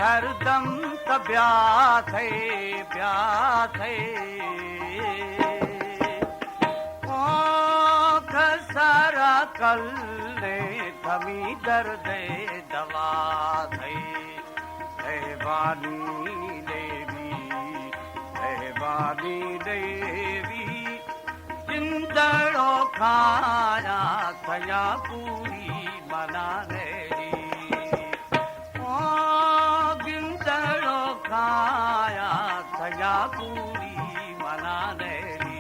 ہر دم تہ بیاسئے، بیاسئے۔ او کسرا کلیں تمی دردئے دوا سئے۔ مہربانی لیوی، مہربانی لیوی، گندڑو کھایا تھیا پوری منا نیلی۔ او گندڑو کھایا تھیا پوری منا نیلی۔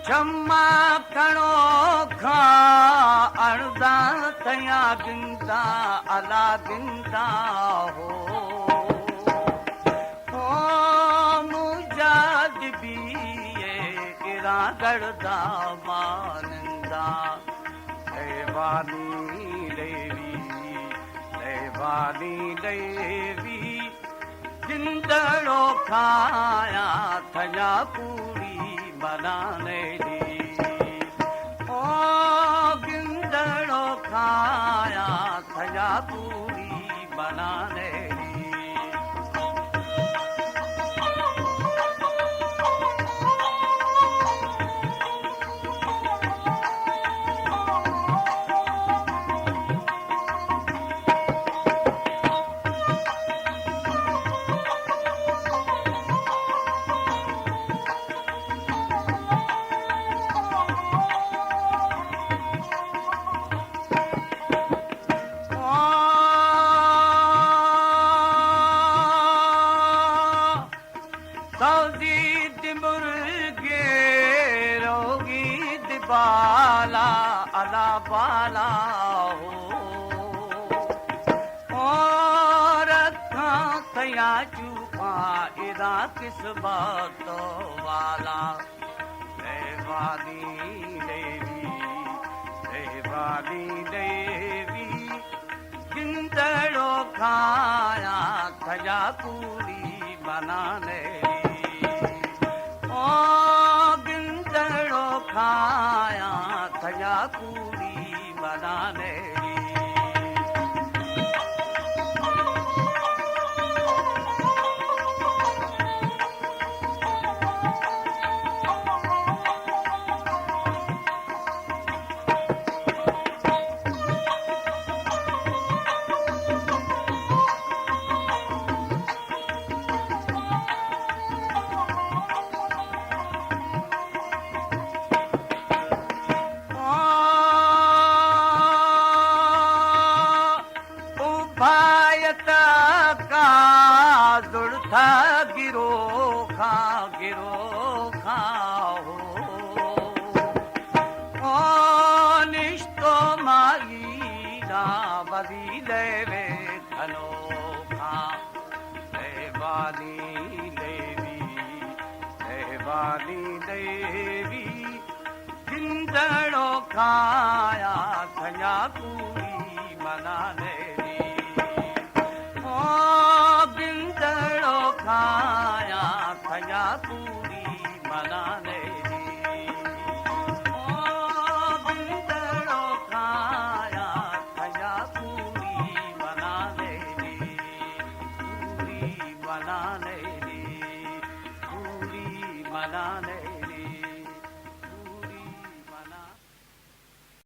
چما کنوکاں اڑداں تیاں گنداں، الا گنداں ہو۔ او مجاد بیئے اراں گڑداں ماننداں۔ مہربانی لیوی، مہربانی لیوی، گندڑو کھایا تھیا پوری منا نیلی۔ او گندڑو کھایا تھیا پوری منا نیلی۔ سوزی دی مرگے روگی دی بالا، الا بالا ہو۔ او رکھاں تیاں چوپاں ادا قسمت والا۔ مہربانی لیوی، مہربانی لیوی، گندڑو کھایا تھیا پوری منا نیلی۔ او گندڑو کھایا تھیا پوری منا نیلی۔ او بھایت کا زڑتا گرو کھا، گرو کھا ہو۔ او نشتو مائی نا وزی لیوے دھنو کھا۔ مہربانی لیوی، مہربانی لیوی، گندڑو کھایا تھیا پوری منا نیلی۔ او گندڑو کھایا تھیا پوری منا نیلی۔ او گندڑو کھایا تھیا پوری منا نیلی۔ پوری منا نیلی۔ پوری منا نیلی۔